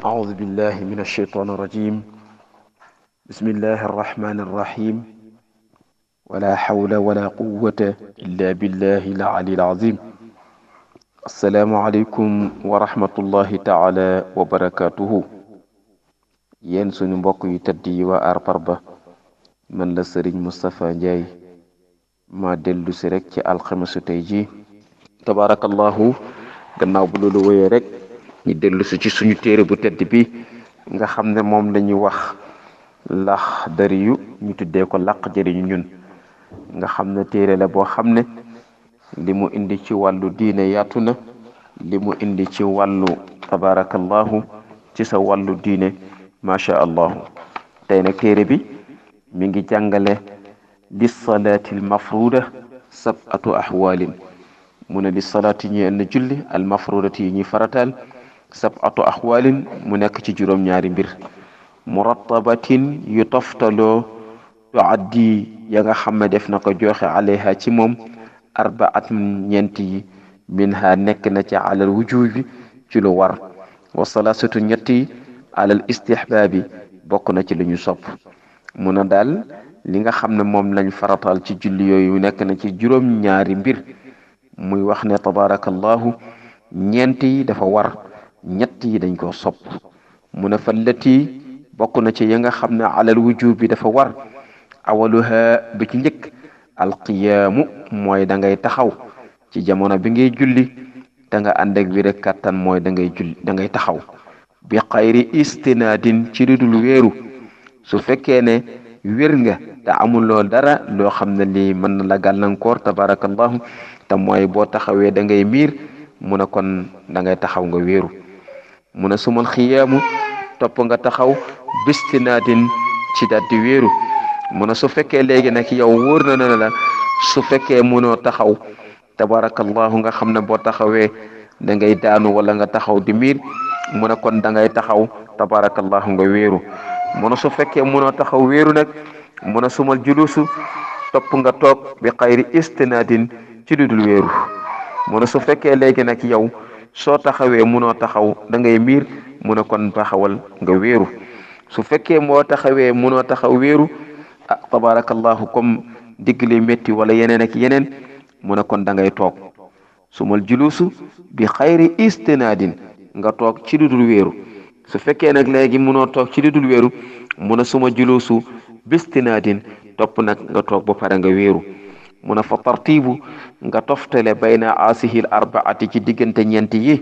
أعوذ بالله من الشيطان الرجيم. بسم الله الرحمن الرحيم. ولا حول ولا قوة إلا بالله العلي العظيم. السلام عليكم ورحمة الله تعالى وبركاته. yéen suñu mbokk yu tedd yi waa Aar Parba man la Sëriñ Moustapha Ndiaye ma dellu si rek ci alxamisu tey ji tabarakallahu gannaaw bu loolu wéyee rek ñu dellu si ci suñu téere bu tedd bi nga xam ne moom lañuy wax Laxdariyu ñu tuddee ko laq jëriñu ñun nga xam ne téere la boo xam ne li mu indi ci wàllu diine yaatu na li mu indi ci wàllu tabarakallahu ci sa wàllu diine macha allah. tey nag téere bi mi ngi jàngale li salaati al mafruda sab'atu ahwaalin mu ne li salaati ñi en julli al mafrudati yi ñuy farataal sab'atu ahwaalin mu nekk ci juróom-ñaari mbir murattabatin yu toftaloo tuaddi ya nga xam ne def na ko joxe alayha ci moom arbaat ñeent yi minha nekk na ci alal wujubi ci lu war wa salaasatu ñett yi alal istihbaabi bokk na ci lu ñu sopp mu ne daal li nga xam ne moom lañ farataal ci julli yooyu nekk na ci juróom-ñaari mbir muy wax ne tabarakallahu ñeent yi dafa war ñett yi dañ koo sopp mu ne fallati bokk na ci ya nga xam ne alal wujubi dafa war awaluha bi ci njëkk alqiyaamu mooy da ngay taxaw ci jamono bi ngay julli da nga ànd ak wér ak kàttan mooy da ngay julli da ngay taxaw bi xayri istinaadin ci ludul wéeru su fekkee ne wér nga te amuloo dara loo xam ne lii mën na la gàllankoor tabarakallahu te mooy boo taxawee da ngay miir mu ne kon da ngay taxaw nga wéeru mu ne sumal xiyaamu topp nga taxaw bistinaadin ci daal di wéeru mu ne su fekkee léegi nag yow wóor na ne la su fekkee mënoo taxaw tabarakallahu nga xam ne boo taxawee da ngay daanu wala nga taxaw di miir mu ne kon da ngay taxaw tabarakallahu nga wéeru mu ne su fekkee mënoo taxaw wéeru nag mu ne sumal julusu topp nga toog bi xayri istinaadin ci dudul wéeru mu ne su fekkee léegi nag yow soo taxawee mënoo taxaw da ngay miir mu ne kon taxawal nga wéeru su fekkee moo taxawee mënoo taxaw wéeru ah tabarakallahu comme diggle métti wala yeneen ak yeneen mu ne kon da ngay toog sumal julusu bi xayri istinaadin nga toog ci dudul wéeru su fekkee nag léegi mënoo toog ci dudul wéeru mu ne suma julusu bistinaadin topp nag nga toog ba pare nga wéeru mu ne fa tartibu nga toftale bayna asihil arbaati ci diggante ñeent yi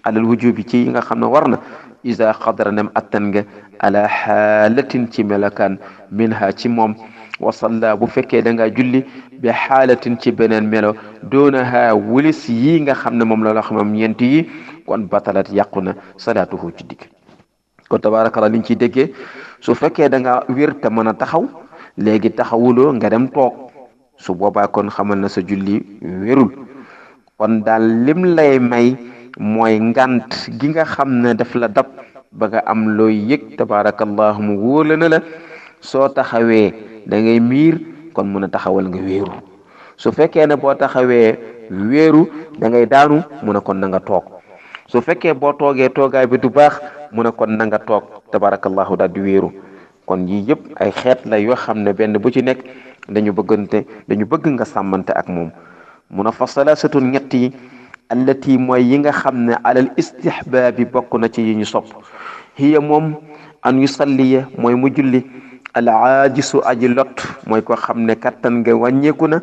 alal wujubi ci yi nga xam ne war na isa xadara nem attan nga ala xaalatin ci melakaan minha ci moom wa salla bu fekkee da ngaa julli bi xaalatin ci beneen melo doonaha wulis yi nga xam ne moom la xamam ñeent yi kon batalat yàqu na salaatuhu ci digg kon tabaarakalla liñ ciy déggee su fekkee da nga wér te mën a taxaw léegi taxawuloo nga dem toog su boobaa kon xamal na sa julli wérul kon daal lim lay may mooy ngant gi nga xam ne daf la dab ba nga am looy yëg tabarakallahu mu wóola na la soo taxawee da ngay miir kon mun a taxawal nga wéeru su fekkee ne boo taxawee wéeru da ngay daanu mu ne kon na nga toog su fekkee boo toogee toogaay bi du baax mu ne kon na nga toog tabarakallahu daal di wéeru kon yii yëpp ay xeet la yoo xam ne benn bu ci nekk dañu bëgg nga sàmmante ak moom mu ne fa salaasatun ñett yi allati mooy yi nga xam ne alal istihbaabi bokk na ci yi ñu sopp hiya moom an yusalliya mooy mu julli al aajisu aji lot mooy ko xam ne kattan nga wàññeeku na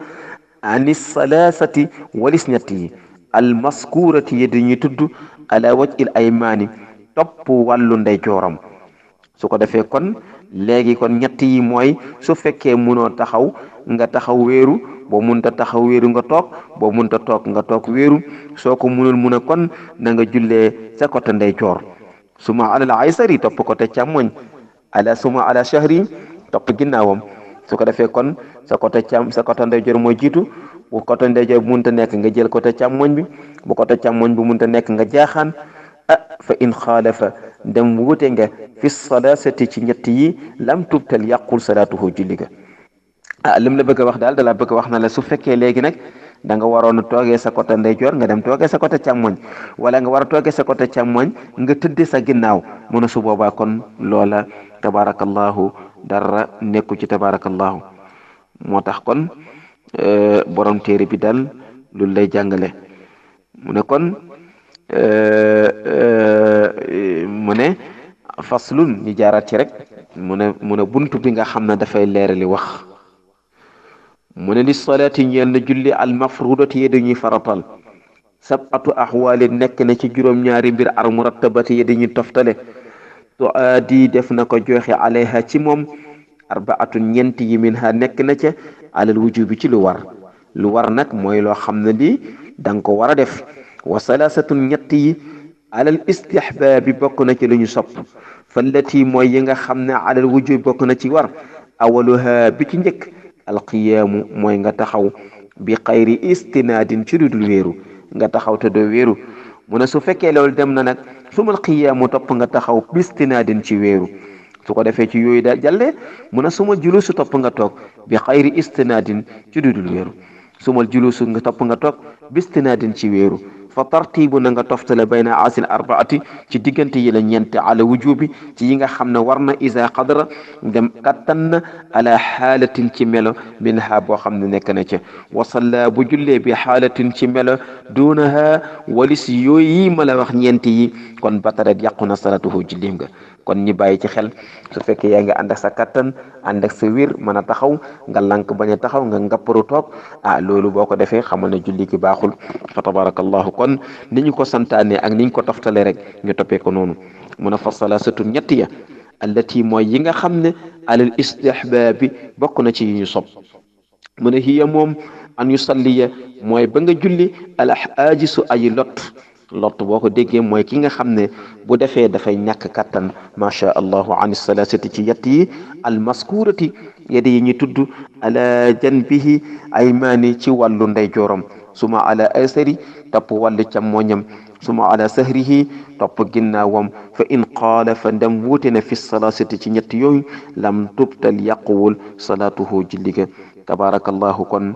ani salaasati walis ñett yi al maskurati yi dañuy tudd ala waj il aymaani topp wàllu ndeyjooram su ko defee kon léegi kon ñett yi mooy su fekkee munoo taxaw nga taxaw wéeru boo munta taxaw wéeru nga toog boo munta toog nga toog wéeru soo ko munul mun a kon na nga jullee sa côté ndeyjoor suma alal aysari topp côté càmmoñ suma ala shahri topp ginnaawam su ko defee kon sa côté ndeyjoor mooy jiitu bu côté ndeyjoor bu munta nekk nga jël côté càmmoñ bi bu côté càmmoñ bu munta nekk nga jaaxaan fa in xaalafa dem wuute nga fi salaasati ci ñett yi lam tubtal yàqul salaatuhu julli ga lim la bëgg a wax daal da la bëgg a wax na la su fekkee léegi nag da nga waroon a toogee sa côté ndeyjoor nga dem toogee sa côté càmmoñ, wala nga war a toogee sa côté càmmoñ nga tëddee sa ginnaaw mu ne su boobaa kon loola tabarakallahu dara nekku ci tabarakallahu. moo tax kon borom téere bi daal loolu lay jàngale mu ne kon mu ne faslun ñu jaaraat ci rek mu ne buntu bi nga xam ne dafay leerali wax mu ne li salaati ñeel na julli al mafrudati yi dañuy faratal sab'atu axwaali nekk na ci juróom-ñaari mbir al murattabati yi dañuy toftale tuaadi def na ko joxe alayha ci moom arbaatu ñeent yi min ha nekk na ca alal wujubi ci lu war nag mooy loo xam ne lii da nga ko war a def wa salaasatun ñett yi alal istihbaabi bokk na ci lu ñu sopp fallati mooy yi nga xam ne alal wujubi bokk na ci war awaluha bi ci njëkk alqiyaamu mooy nga taxaw bi xayri istinaadin ci lu dul wéeru nga taxaw te doo wéeru mu ne su fekkee loolu dem na nag sumal qiyaamu topp nga taxaw bi istinaadin ci wéeru su ko defee ci yooyu daal jàllee mu ne suma julusu topp nga toog bi xayri istinaadin ci lu dul wéeru sumal julusu nga topp nga toog bi istinaadin ci wéeru fa tartibu na nga toftale bayna asil arbaati ci diggante yi la ñeent ala wujubi ci yi nga xam ne war na isa qadra dem kattan na ala xaalatin ci melo minha boo xam ne nekk na ca wasalla bu jullee bi xaalatin ci melo duunaha walis yooyu yi ma la wax ñeent yi kon bataret yàqu na salatuhu jullim nga kon ñi bàyyi ci xel su fekkee yaa ngi ànd ak sa kattan ànd ak sa wir mën a taxaw nga lànk bañ a taxaw nga ngapparu toog loolu boo ko defee xamal ne julli gi baaxul fa tabarakallahu kon ni ñu ko santaane ak ni ñu ko toftale rek ñu toppee ko noonu mun a fa salaasatu ñett ya allati mooy yi nga xam ne alal istihbaabi bokk na ci yi ñu sopp mu ne hiya moom an yusalliya mooy ba nga julli al aajisu ayi lot boo ko déggee mooy ki nga xam ne bu defee dafay ñàkk kattan macha allahu an salaasati ci yett yi al maskurati yede yi ñu tudd ala janbihi aymaani ci wàllu ndeyjooram suma ala aysari topp wàllu càmmooñam suma ala sahrihi topp ginnaawam fa in qaala fa ndem wuute na fi salaasati ci ñett yooyu lam tubtal yàquwul salaatuhu julliga tabarakallahu kon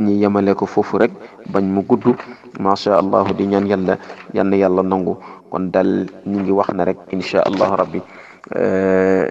ñi yemale ko foofu rek bañ mu gudd macha allah di ñaan yàlla yal na yàlla nangu kon dal ñi ngi wax na rek incha allah rabbi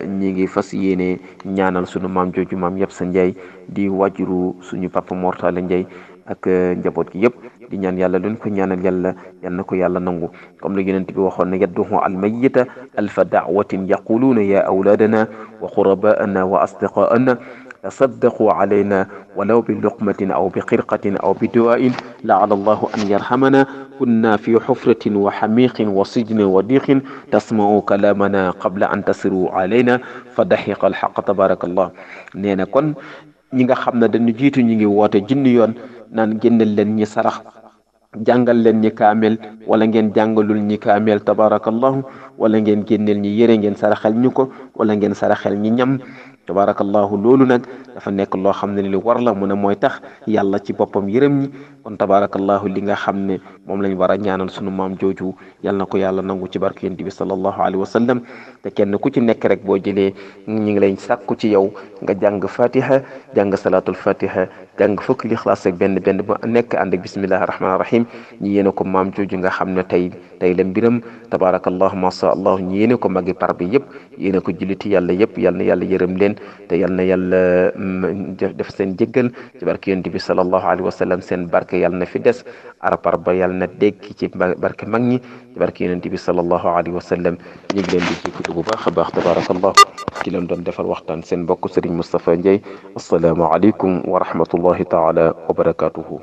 ñi ngi fas yéene ñaanal sunu maam jooju maam yëpp sa Njaay di wajuru suñu papa Mortala Njaay ak njaboot gi yëpp di ñaan yàlla luñ ko ñaanal yàlla yal na ko yàlla nangu comme la yonent bi waxoon ne yadduhu al mayyita alfa da'watin yaquluuna ya awlaadana wa qurabaana wa asdiqaana tasaddaqu alayna walaw bi luqmatin aw bi xirqatin aw bi duwain laala allahu an yarhamana kunna fi xufratin wa xamiqin wa sijnin wa diqin tasma'u kalamana qabla an tasiru alayna fa daxiqa alxaq tabarakallah nee na kon ñi nga xam ne dañu jiitu ñi ngi woote junni yoon naan génneel leen ñi sarax jàngal leen ñi kaamel wala ngeen jàngalul ñi kaamel tabarakallahu wala ngeen génneel ñi yére ngeen saraxel ñu ko wala ngeen saraxel ñi ñam tabarakallahu loolu nag dafa nekk loo xam ne li war la mu ne mooy tax yàlla ci boppam yërëm ñi kon tabarakallahu li nga xam ne moom lañ war a ñaanal sunu maam jooju yal na ko yàlla nangu ci barke yonent bi sallallahu alayhi wa sallam te kenn ku ci nekk rek boo jëlee ñi ngi lay sàkku ci yow nga jàng fatiha jàng salatul fatiha jàng fukki lixlaas ak benn bu nekk ànd ak bismillahi rahmaani rahim ñi yéene ko maam jooju nga xam ne tey la mbiram tabarakallahu masha allah ñi yéene ko magi par bi yëpp yéene ko julliti yàlla yëpp yal na yàlla yërëm leen te yal na yàlla def seen jéggal ci barke yonent bi sallallahu alayhi wa sallam seen barke yàlla na fi des arapar ba yàlla na dégg ci barke mag ñi ci barke yonent bi sallallahu alayhi wa sallam ñu ngi leen di jégalu bu baax a baax tabarakallah ki leen doon defal waxtaan seen mbokk Serigne Moustapha Ndiaye assalaamu aleykum wa rahmatullahi taala wa barakatuhu